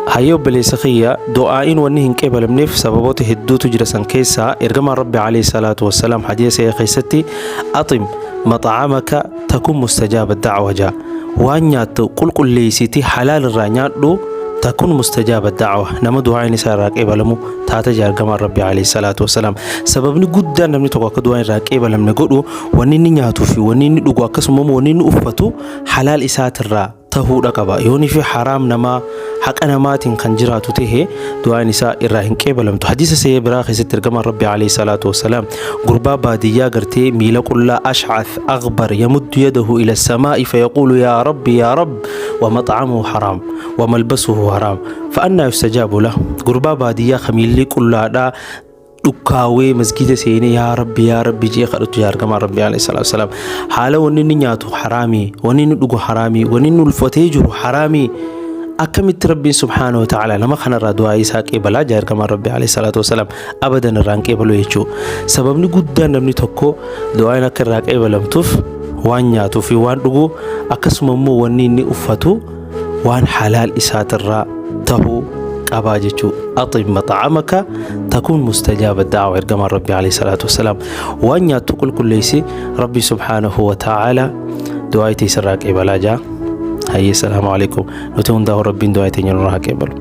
Hayyee obboleessa kiyya, du'aa'iin wanni hin qeebalamneef sababoota hedduutu jira. San keessaa ergamaan Rabbi alayhi salaatu wassalaam hadiisa sahih keessatti "أطب مطعمك تكن مستجاب الدعوة" jaa. Waan nyaattu qulqulleessiti, halaal irraa nyaadhu, تكن مستجاب الدعوة, nama du'aa'iin isaa irraa qeebalamu taata jaa ergamaan Rabbi alayhi salaatu wassalaam. Sababni guddaan namni tokko akka du'aan irraa qeebalamne godhu, wanni inni nyaatuu fi wanni inni dhugu, akkasuma wanni inni uffatu halaal isaatirraa tahuudha qaba. Yoonii fi haraam namaa, haqa namaatiin kan jiraatu tahe, du'aan isaa irraa hin qeebalamtu. Hadiisa sahih biraa keessatti ergamaan Rabbi alayhi salaatu wassalaam gurbaa baadiyyaa gartee miila qullaa, أشعث أغبر يمد يده إلى السماء فيقول يا رب يا رب ومطعمه حرام وملبسه حرام، فأنى يستجاب له. Gurbaa baadiyyaa kamiilli qullaadhaa dhukkaawee masgida seenee "Yaa Rabbi, yaa Rabbi" jee kadhatu yaa ergamaan Rabbi alayhi salaatu wasalaam, haala wanni inni nyaatu haraamii, wanni inni dhugu haraamii, wanni inni ulfatee jiru haraamii, akkamitti Rabbiin subhaanahu wa ta'ala nama kanarraa du'aa isaa qeebalaa jaa ergamaan Rabbi alayhi salaatu wasalaam? Abadan irraa hin qeebalu jechuu. Sababni guddaan namni tokko du'aan akka irraa qeebalamtuuf, waan nyaatuu fi waan dhugu, akkasuma immoo wanni inni uffatu waan halaal isaatirraa tahuu qabaa jechuu. "أطب مطعمك تكن مستجاب الدعوة" ergamaan Rabbi alayhi salaatu wasalaam. Waan nyaattu qulqulleessi, Rabbi subhaanahu wa ta'ala du'aa itti isirraa qeebalaa jaa. Hayyee, salaamu alaikum. Nuti hundaa'u Rabbiin du'aa teenya nurraa haa qeebalu.